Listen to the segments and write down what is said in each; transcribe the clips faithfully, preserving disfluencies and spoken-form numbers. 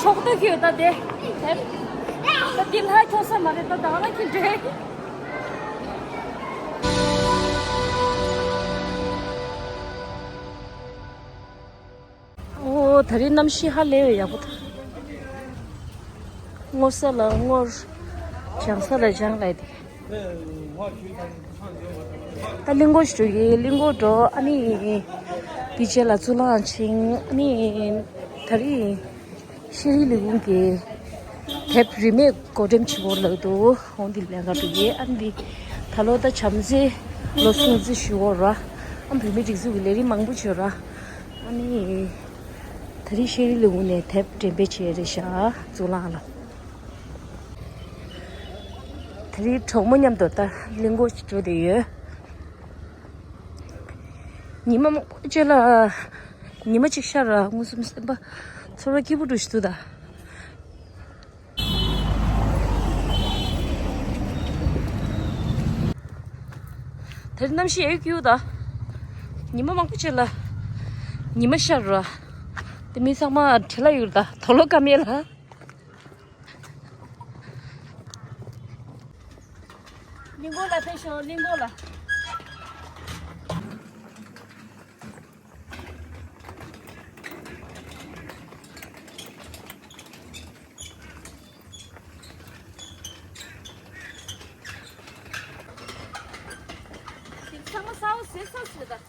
ཐོག་ཏུ་ཁྱོད་ད་དེ། ད་དེ་ལྷ་ཁྱོད་ས་མ་རེད། ད་ད་ང་ཁྱི་འདྲེ། ཨོ་ད་རེས་གནམ་གཤིས་ཧ་ལས་ཡག་པོ་འདུག་སྔོ་ས་ལ་སྔོ། ལྗང་ས་ལ་ལྗང་ལབ་དེ། ད་གླིང་སྐོར་ཞིག་འགྲོ་གི། གླིང་སྐོར་འགྲོ། ཨ་ནི་དེ་རྗེས་ལ་གཙུག་ལག་ཁང་ཕྱིན། ཨ་ནི་ད་རེས་ཤེས་རིག་ལས་ཁུངས་ཀྱི་དེབ་རིན་མེད་བགོ་འགྲེམས་བྱེད་སྐོར་ལབ་འདུག་འོང་འདི་ལས་ཀ་འགྲོ་གི། ཨ་ནི་འདི་ད་ལོ་ད་བྱམས་བརྩེ་ལོ་སྲུང་བརྩི་ཞུ་སྐོར་ར། ཨ་བོད་མིའི་སྒྲིག་འཛུགས་ཀྱི་ལས་རིམ་མང་པོ་བྱོས་ར། ཨ་ནི་ད་རེས་ཤེས་རིག་ལས་ཁུངས་ནས་དེབ་འགྲེམས་སྤེལ་བྱས་རེད་ཤག་གཙུག་ལག་ལ། ད་རེས་གྲོགས་མོ་མཉམ་དུ་ད་གླིང་སྐོར་འགྲོ་བསྡད་ཡོད། ཉི་མ་མང་པོ་བྱས་ལ། ཉི་མ་གཅིག་ཤར་ར། མངོན་སུམ་སེམས་པ་ཚོར་བ་སྐྱིད་པོ་འདྲ་ཞིག་འདུག་ད། དེར་གནམ་གཤིས་ཡག་གི་ཡོད་ད། ཉི་མ་མང་པོ་བྱས་ལ། ཉི་མ་ཤར་ར། དེ་མི་ཚང་མ་བྲེལ་ལ་ཡོད་ད། དོ་ལོ་ཀ་མེད་ལ། གླིང་སྐོར་ལ་ཕེབས་ཤོག་གླིང་སྐོར་ལ། ཚང་མ་གསར་པ་བཟོས་ཚར་ཟེར་ད།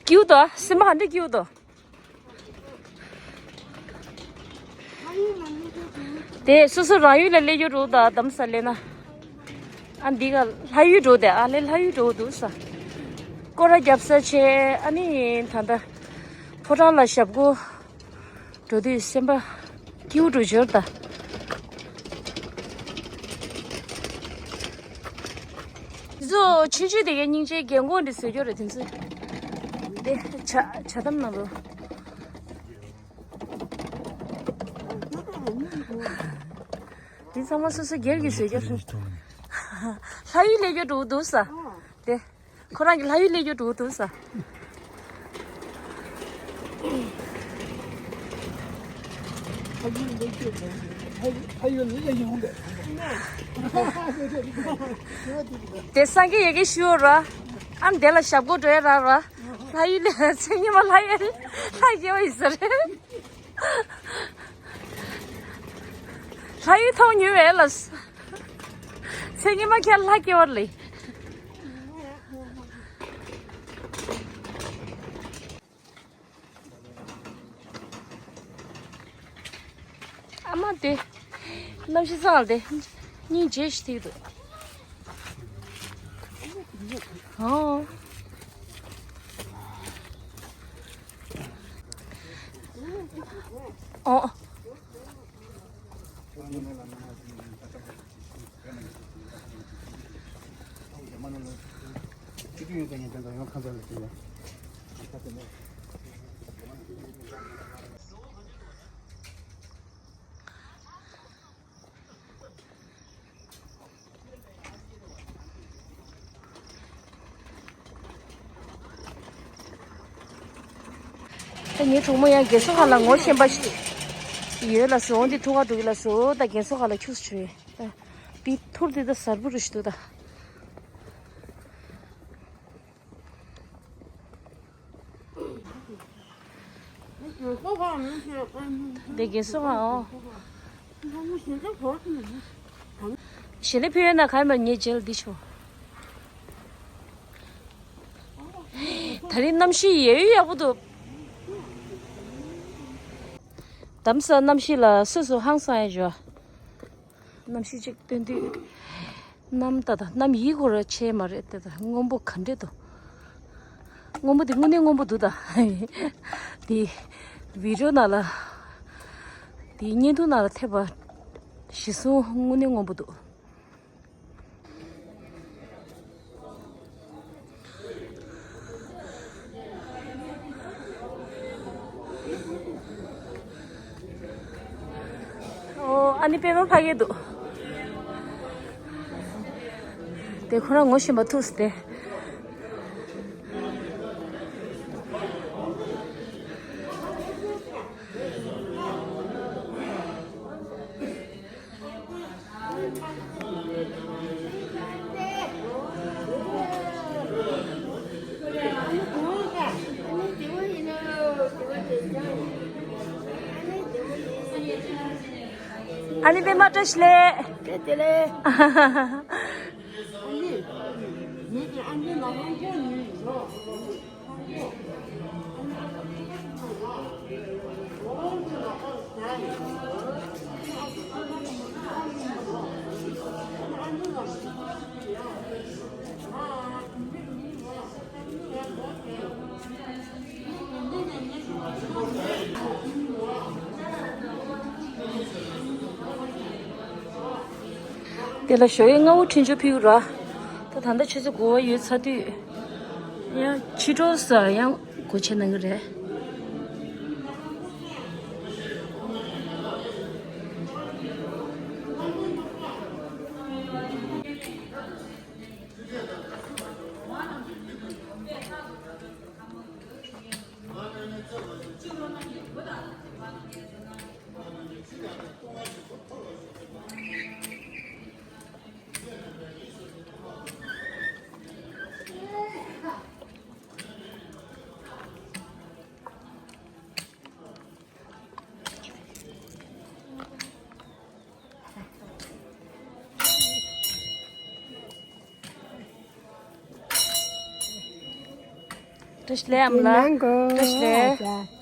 སྐྱིད་པོ་འདུག་སེམས་པ་ག་འདྲ་སྐྱིད་པོ་འདུག་དེ་སོ་སོ་རང་ཡུལ་ལ་སླེབས་རྒྱུ་འགྲོ་ད། དམ་ས་སླེབས་ན། ཨ་འདི་ག་ལྷ་ཡུལ་འགྲོ་དེ། ཨ་ལེ་ལྷ་ཡུལ་འགྲོ་འདུག་ས། སྐོར་ར་རྒྱབ་ས་བྱས། ཨ་ནི་ད་ལྟ་ཕོ་བྲང་ལ་ཞབས་སྐོར་འགྲོ་དུས་སེམས་པ་སྐྱིད་པོ་འགྲོ་འབྱོར་ད། འདི་ཚོ་ཆུང་ཆུང་དེ་གའི་སྙིང་རྗེ་རྒན་གོག་འདི་བཟོས་རྒྱུ་རེད། དེ་ཚོ་དེ་ཇ་ཇ་དམ་ནང་དུ། འདི་ཚང་མ་སོ་སོ་སྒེར་གྱི་བཟོས་རྒྱུ་རེད། ལྷ་ཡུལ་སླེབས་རྒྱུ་འགྲོ་འདུག་ས། དེ། ཁོ་རང་གི་ལྷ་ཡུལ་སླེབས་རྒྱུ་འགྲོ་འདུག་ས། དེ་སངས་རྒྱས་ཡ་གི་ཞུ་ར། ཨ་འདི་ལ་ཞབས་སྐོར་འགྲོ་ཡ་ར་ར། ལྷ་ཡུལ་ལ་མཚན་ཉི་མ་ལྷ་ཡུལ་ལྷ་རྒྱལ་བ་ཡིན་ས་རེད། ལྷ་ཡུལ་མཐོང་མྱོང་བས་ལ། མཚན་ཉི་མ་ཁྱེད་ལྷ་སྐྱེ་བར་ལས། ཨ་མ་དེ། གནམ་གཤིས་གཙང་ལ་དེ། སྙིང་རྗེ་ཞིག་ཐིག་འདུག་ཨོ། ཨོ། ད་ངའི་གྲོགས་མོ་ཡང་རྒན་གསོ་ཁང་ལ་ངོ་ཤེས་པ་ཞིག་ཡོད་ལ་སོང་། འདི་ཐུག་ག་འགྲོ་གི་ལ་སོང་། ད་རྒན་གསོ་ཁང་ལ་ཁྱུག་ཙམ་བྱོས། ད་འདི་ཐུར་འདི་ད་གཟར་པོ་རུ་ཞིག་འདུག་ད། འདི་རྒན་གསོ་ཁང་ཨོ། ཞལ་ལས་ཕེབས་ཡོད་ན་ག་ཡིན་པ་ངའི་རྗེས་ལ་འདི་ཆོ། ད་རིང་གནམ་གཤིས་ཡོད་ཡག་པོ་འདུག་དམ་ས་གནམ་གཤིས་ལ་སོ་སོ་ཧང་སང་ཡ་ཞོ། གནམ་གཤིས་ཅིག་སྟོན་དུས། གནམ་ད་ད་གནམ་ཡིད་ཁོ་ར་ཆེ་མ་རེད་དེ། ད་སྔོན་པོ་ག་འདྲས་འདུག་སྔོན་པོ་དེ་དངོས་གནས་སྔོན་པོ་འདུག་ད། དེ་བི་ཌི་ཡོ་ནང་ལ། དེ་བརྙན་ཐུང་ནང་ལ་ཐེབས་པ། གཞི་བཟུང་དངོས་གནས་སྔོན་པོ་འདུག་ཨ་ནི་པད་མ་ཕ་གི་འདུག་དེ་ཁོ་རང་ངོ་ཤེས་པ་ཐུག་སྟེ། ཨ་ནི་པད་མ་བཀྲ་ཤིས་ལེགས། བཀྲ་ཤིས་བདེ་ལེགས། དེ་ལ་ཞོགས་ཡས་སྔ་པོ་འཕྲིན་བཅོལ་ཕུལ་ར། ད་ད་ལྟ་ཆུ་ཚོད་དགུ་པ་ཡོལ་ཚར་དུས། ཡང་ཕྱི་དྲོ་ས་ཡང་སྒོ་ཕྱེ་གནང་གི་རེད། བཀྲ་ཤིས་བདེ་ལེགས་ཨ་མ་ལགས། བཀྲ་ཤིས་བདེ་ལེགས།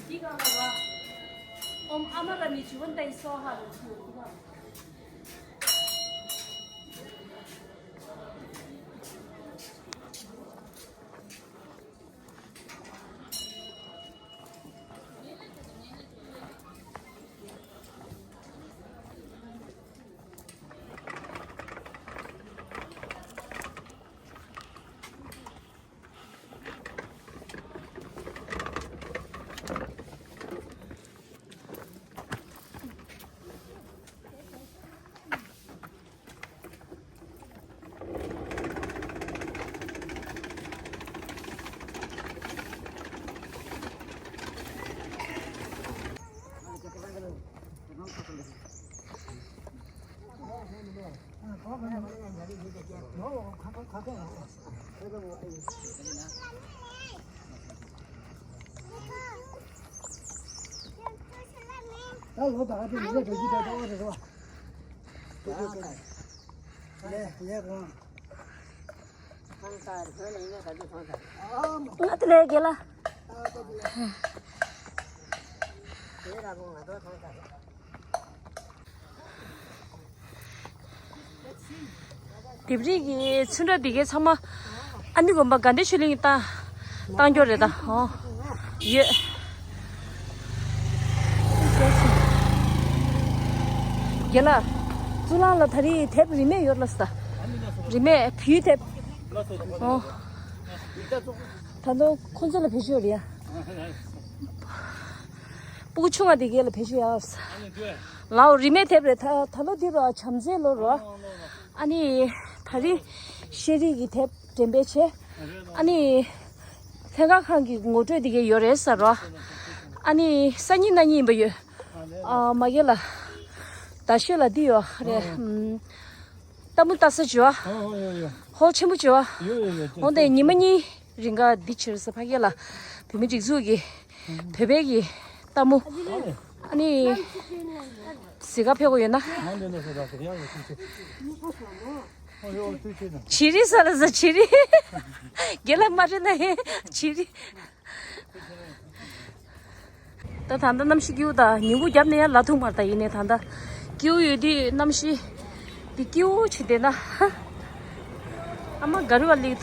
འདི་ག་ལ་ར། ཨོཾ་ཨ་མ་ར་མི་ཇི་བ་ཏའི་སྭཱ་ཧཱ་ལ་ཐུག་ཡོད་པ། ང་དེ་ལས་རྒྱལ་ལ། ལྡེབས་རིས་ཀྱི་ཚོན་ཁྲ་འདི་གའི་ཚང་མ་ཨ་ནི་དགོན་པ་དགའ་ལྡན་ཆོས་གླིང་གི་ད་བཏང་རྒྱུ་རེད་ད། ཨོ། ཡོད། རྒན་ལགས། གཙུག་ལག་ལ་ད་རེས་དེབ་རིན་མེད་ཡོད་ལ་ས། རིན་མེད་བོད་ཡིག་དེབ། ཨོ། ད་དུང་ཁོང་ཚོ་ལ་བེད་སྤྱོད་རེད་ཡ། སྤུ་གུ་ཆུང་བ་དེ་གས་ལ་བེད་སྤྱོད་ཡ། ལའོ་རིན་མེད་དེབ་རེད་ད། ད་ལོ་འདི་རོ་བྱམས་བརྩེའི་ལོ་རོ། ཨ་ནི་ད་རེས་ཤེས་རིག་གི་དེབ་འགྲེམས་སྤེལ་བྱས། ཨ་ནི་ལྷན་ཁང་ཁང་གི་ངོ་སྤྲོད་དེ་གས་ཡོད་རེད་ས་རོ། ཨ་ནི་སང་ཉིན་གནངས་ཉིན་ཡིན་པ་ཡོད། ཨ་མ་གས་ལ། ད་ཤོད་ལ་འདི་ཡོད་རེད། ཨ། ལྟད་མོ་ལྟ་ས་བྱོས་ཨ། ཨ་ཨ་ཡོད་ཡོད། ཧོལ་ཆེན་པོ་བྱོས་ཨ། ཡོད་ཡོད་ཡོད། འོན་ཏེ་ཉི་མ་གཉིས་རིང་ག་འདི་བྱེད་ས་ཕ་གི་ལ་བོད་མི་སྒྲིག་འཛུགས་ཀྱི་བོད་པའི་གི་ལྟད་མོ། ཨ་ནི་གཟིགས་ག་ཕེབས་དགོས་ཡོད་ན། ཨ་འདི་ནས་ཟེར་ར་ཟེར་ཡག་ཡོད་ཐུགས་རྗེ་ཆེ། ཨོ་ཡོ་ཐུགས་རྗེ་ཆེ་ན། བྱི་རིལ་ཟ་ལ་ཟ་བྱི་རིལ། རྒན་ལགས་མ་རེད་ན་ཧེ་བྱི་རིལ། ད་ད་ལྟ་གནམ་གཤིས་སྐྱིད་པོ་དང་ཉིན་གུང་རྒྱབ་ནས་ཡར་ལ་ཐུག་མར་ད་ཡིན་ནས་ད་ལྟ་ སྐྱིད་པོ་ཡོད་དུས་གནམ་གཤིས་འདི་སྐྱིད་པོ་བྱས་བསྡད་ན། ཨ་མ་ག་རེ་བ་ལིག་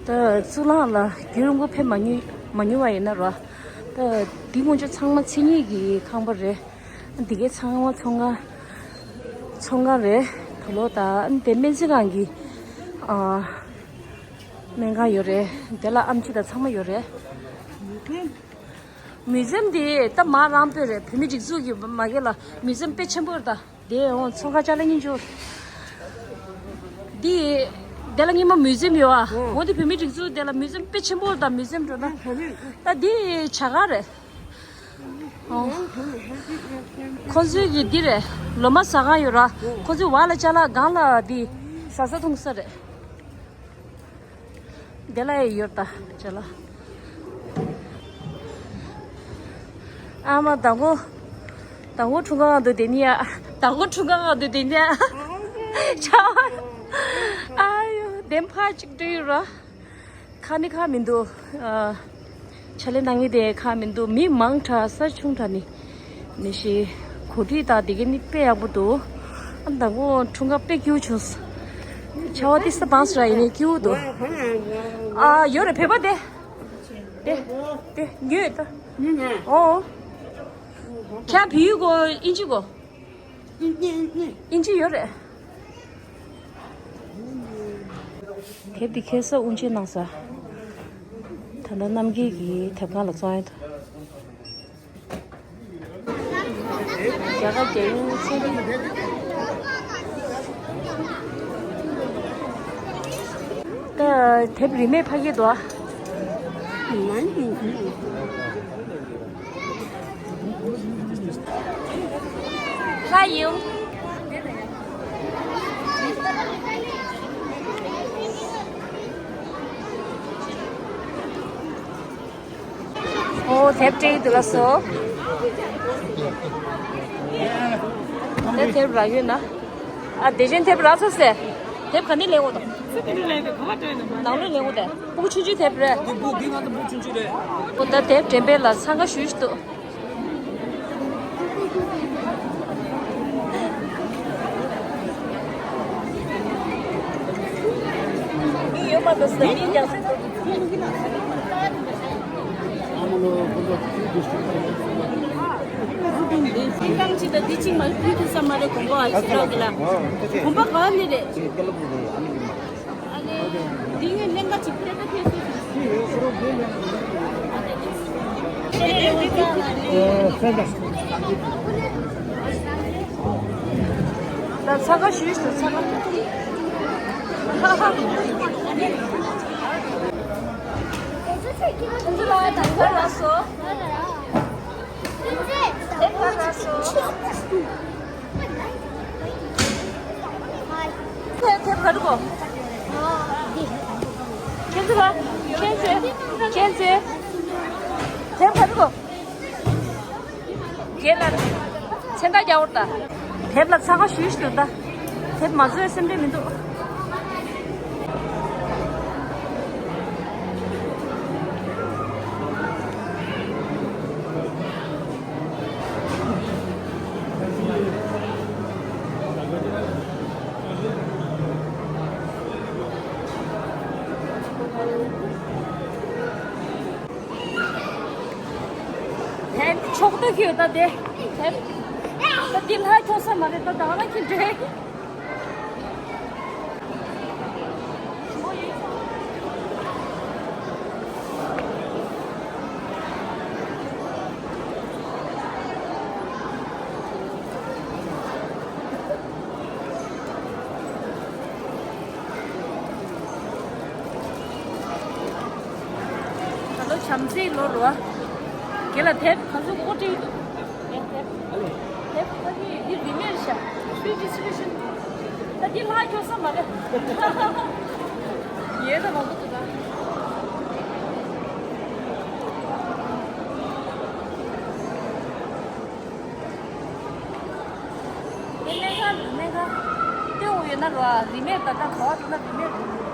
ད་གཙུག་ལག་ལ་རྒྱུན་རིང་པོ་ཕེབས་མ་མྱོང་མ་མྱོང་བ་ཡིན་ན་ར། ད་འདི་སྔོན་ཆད་ཚང་མ་མཚན་ཉིད་ཀྱི་ཁང་པ་རེད། འདི་གའི་ཚང་མ་ཚོང་ཁང་ཚོང་ཁང་རེད། དུག་ལོག་དང་དེ་སྨན་རྩིས་ཁང་གི་ཨ་སྨན་ཁང་ཡོད་རེད། དེ་ལ་ཨེམ་ཆི་དང་ཚང་མ་ཡོད་རེད། མིའུ་ཛིམ་དེ་ད་མ་རང་དཔེ་རེད། བོད་མི་སྒྲིག་འཛུགས་ཀྱི་མ་གི་ལ་མིའུ་ཛིམ་དཔེ་ཆེན་པོ་རེད་ད། དེ་འོང་ཚོང་ཁང་ཅ་ལག་སྙིང་རྗེ། འདི་དེ་ལ་སྔོན་མ་མིའུ་ཛིམ་ཡོད་ཨ། འོ་འདི་བོད་མི་སྒྲིག་འཛུགས་དེ་ལ་མིའུ་ཛིམ་དཔེ་ཆེན་པོ་རེད་ད། མིའུ་ཛིམ་འགྲོ་ན་ད་འདི་བྱ་ག་རེད། འོ་ཁོ་ཚོའི་གི་འདི་རེད། ལོ་མ་ཟ་ཁང་ཡོད་ར། ཁོ་ཚོའི་བར་ལ་ཅ་ལག་སྒང་ལ་འདི་ཟ་ས་འཐུང་ས་རེད། དེ་ལ་ཡི་ཡོད་ད་ཅ་ལག་ཨ་མ་དང་པོ། དང་པོ་འཁྲུངས་སྐར་སྒང་དུ་དེ་ནི་ཡ། དང་པོ་འཁྲུངས་སྐར་སྒང་དུ་དེ་ནི་ཡ། ཆ། ཨ་ཡོ་དེ་ཕ་གཅིག་འགྲོ་ཡོད་ར། ཁ་ནི་ཁ་མི་འདུག་ཨ། ཕྱག་ལས་གནང་མཁན་དེ་ཁ་མི་འདུག་མི་མང་དྲགས་ས་ཆུང་དྲགས་ནི། ནི་ཤི། གོ་སྒྲིག་དང་དེ་ག་ནི་དཔེ་ཡག་པོ་འདུག་ཨ་དང་པོ་འཁྲུངས་སྐར་དཔེ་སྐྱིད་པོ་བྱུང་། ཆར་པ་ཏི་སི་བངས་ར་ཡིན་ནི་སྐྱིད་པོ་འདུག་ཨ་ཡོད་རེད་བོད་པ་དེ། དེ། དེ་ཉོས་ད། ཨོ། ཁྱེད་བོད་ཡིག་གོ་ཨིན་ཇི་གོ་ཨིན་ཇི་ཡོད་རེད། དེབ་འདི་ཁ་སང་དབུ་འབྱེད་གནང་ས། ད་ལྟ་རྣམ་རྒྱལ་གྱི་དེབ་ཁང་ལ་བཙོང་ཡ་ད། རྒྱ་གར་རྒྱལ་ཡོངས་ཚན་རིག་ད་དེབ་རིན་མེད་ཕ་གི་འདུག་ཨ། ལྷ་ཡིན། ཨོ་དེབ་སྤྲད་ཀྱི་འདུག་ལགས་སོ། དེ་དེབ་རག་ཡོད་ན། ཨ་དེ་བཞིན་དེབ་རག་ཚར་སོང་། དེབ་ག་ནས་ལེན་དགོས་དང་། ནང་ལོགས་ལེན་དགོས་དེ། སྤུ་གུ་ཆུང་ཆུང་དེབ་རེད། འདི་སྤུ་འདི་ང་ཚོ་སྤུ་གུ་ཆུང་ཆུང་རེད། ཨོ་ད་དེབ་འགྲེམས་སྤེལ་ལ་འཚང་ཁ་ཞུ་ཞུ་འདུག་མི་ཡོད་མ་འདུག་ཟེར་མི་ཡང་ཟེར་འདུག་ཨ་མ་ལོ་ཁོ་ཚོ་ཚུལ་དུ་ཞུགས་སོང་། ཤིང་ཐང་ཅིག་དང་འདི་གཅིག་མ་ཕུལ་ཐུབ་ས་མ་རེད། དགོན་པ་ཨ་ཞེ་དྲག་གི་ལ། དགོན་པ་ག་ནས་རེད། ཨ་ནི་འདི་ངས་ལེན་ག་ཅིག་ཕེབས་ད་ཕེབས་སོང་། ད་ཚ་ག་ཞུས་སུ་ཚ་ག། ཁྱེད་ཚོ་ལ་ད་ག་རག་སོང་། ཁྱེད་ག་རག་སོང་། ཁྱེད་ཁྱེད་ག་རུ་གོ། ཁྱེད་ཚོ་ཁྱེད་ཚོ་ཁྱེད་ག་རུ་གོ། རྒན་ལགས། མཚན་རྟགས་རྒྱག་འོར་ད། དེབ་ལ་ཚ་ག་ཞུས་ཞུ་ད། དེབ་མ་བཟོས་སེམས་ཁྲལ་མི་འདུག་དེབ་ཆོག་ཏུ་ཁྱོད་ད་དེ། དེབ། ད་འདི་ལྷ་ཁྱོད་ས་མ་རེད་ད་ད་ང་ཁྱི་འདྲེ། ད་ལོ་བྱམས་བརྩེའི་ལོ་རུ་བ། དགེ་ལ་དེབ་ག་ཚོད་ཀོ་ཏི་འདུག་དེབ་དེབ་དེབ་ཁ་གི་འདི་རིན་མེད་ཤག Free distribution། ད་འདི་ལྷག་ཁྱོད་བསམ་མ་རེད། ཡོད་ད་མང་པོ་འདུག་ད། སྨན་ཁང་སྨན་ཁང་སྟོན་དགོས་ཡོད་ན་རོ། རིན་མེད་ད་ལྟ་ག་བ་འགྲོ་ན་རིན་མེད་རེད།